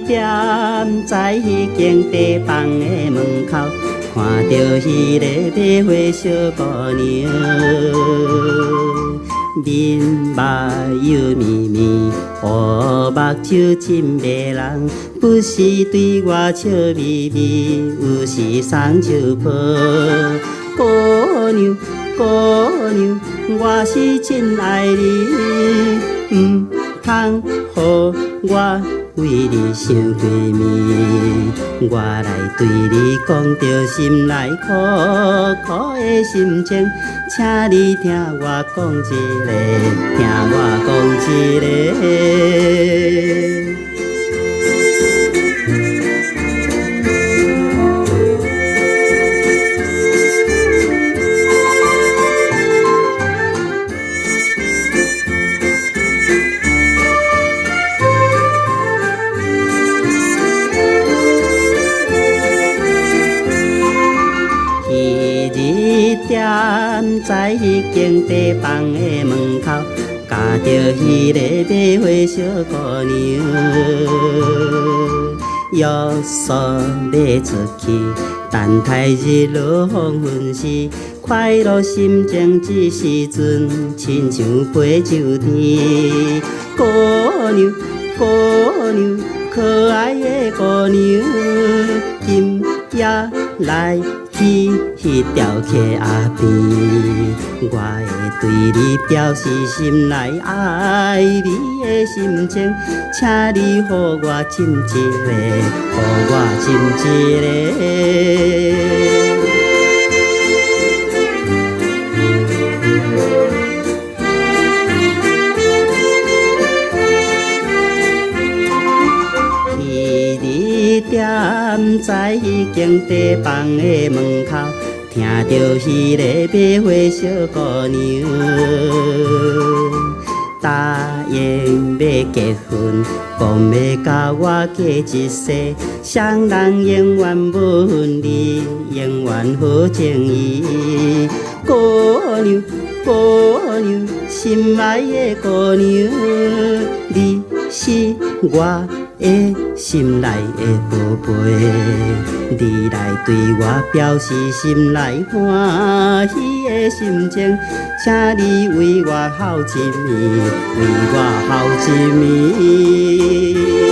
踮在彼間茶房的門口，看著彼个買花小姑娘，面目幼綿綿，烏目睭真迷人，不時對我笑眯眯，有時送手抱。姑娘，姑娘，我是真愛你，毋通予我為你傷規暝。我來對你講著心內苦苦的心情，請你聽我講一个，聽我講一个。彼日踮在彼間茶房的門口，共著彼个買花小姑娘，約束欲出去，等待日落黃昏時，快樂心情這時陣，親像飛上天。姑娘，姑娘，可愛的姑娘，今夜來去彼條溪仔邊，我會對你表示心內愛你的心情，請你予我斟一个，予我斟一个。彼日踮在彼間茶房的門口，聽著彼个買花小姑娘，答應欲結婚，講欲共我過一世，雙人永遠無分離，永遠好情誼。姑娘，姑娘，心愛的姑娘，你是我的心內的寶貝，你來對我表示心內歡喜的心情，請你為我哭一暝，為我哭一暝。